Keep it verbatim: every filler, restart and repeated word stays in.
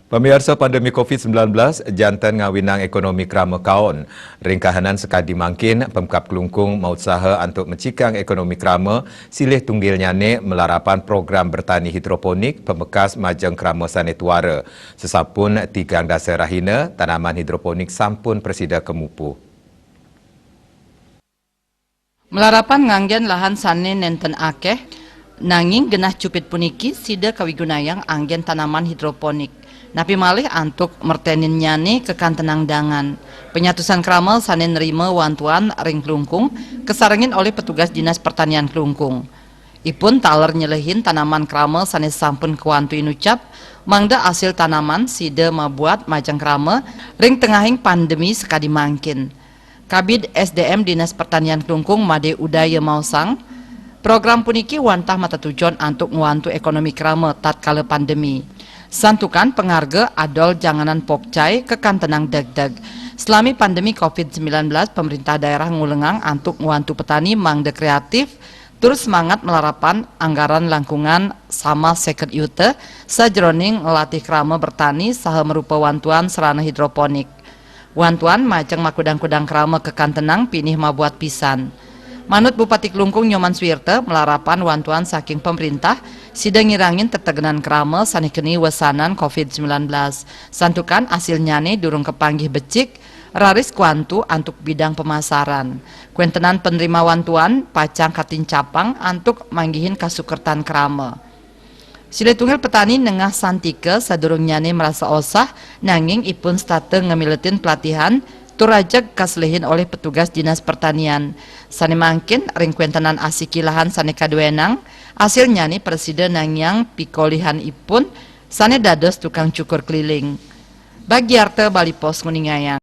Pamiarsa, pandemi covid sembilan belas janten ngawinang ekonomi krama kaon. Ring kahanan sakadi mangkin, pemkab Klungkung mausaha antuk mecikang ekonomi krama, silih tunggilnyane malarapan program bertani hidroponik pamekas majeng krama sane tuara. Sasampun tigang dasa rahina, tanaman hidroponik sampun prasida kamupuh. Malarapan nganggen lahan sane nenten akeh, nanging genah cupit puniki sida kawigunayang anggen tanaman hidroponik. Napi malih antuk merteninnyane kakantenang dangan. Panyatusan krama sane nrima wantuan ring Klungkung kasarengin olih petugas Dinas Pertanian Klungkung. Ipun taler nyelehin tanaman krama sane sampun kawantu inucap, mangda asil tanaman sida mabuat majeng krama ring tengahing pandemi sakadi mangkin. Kabid S D M Dinas Pertanian Klungkung Made Udaya maosang, program puniki wantah matatujon antuk ngwantu ekonomi krama tatkala pandemi. Santukan pangarga adol janganan pokcai kakantenang degdeg. Salami pandemi covid sembilan belas, pemerintah daerah ngulengang antuk ngwantu petani mangda kreatif tur semangat malarapan anggaran langkungan sama seket yuta sajeroning nglatih krama bertani saha marupa wantuan sarana hidroponik. Wantuan majeng makudang-kudang krama kakantenang pinih mabuat pisan. Manut Bupati Klungkung Nyoman Suwirta, malarapan wantuan saking pemerintah, sida ngirangin tetegenan krama sane keni wesanan covid sembilan belas. Santukan asilnyane durung kapanggih becik, raris kwantu antuk bidang pemasaran. Kwentenan penerima wantuan pacang katincapang antuk manggihin kasukertan krama. Silih tunggil petani nengah santika sadurungnyane marasa osah, nanging ipun setata ngamiletin pelatihan tur ajeg kaselihin olih petugas Dinas Pertanian. Sane mangkin ring kwentenan asiki lahan sane kaduenang, asilnyane prasida nangiang pikolihan ipun sane dados tukang cukur keliling. Bagiarta Bali Post nguningayang.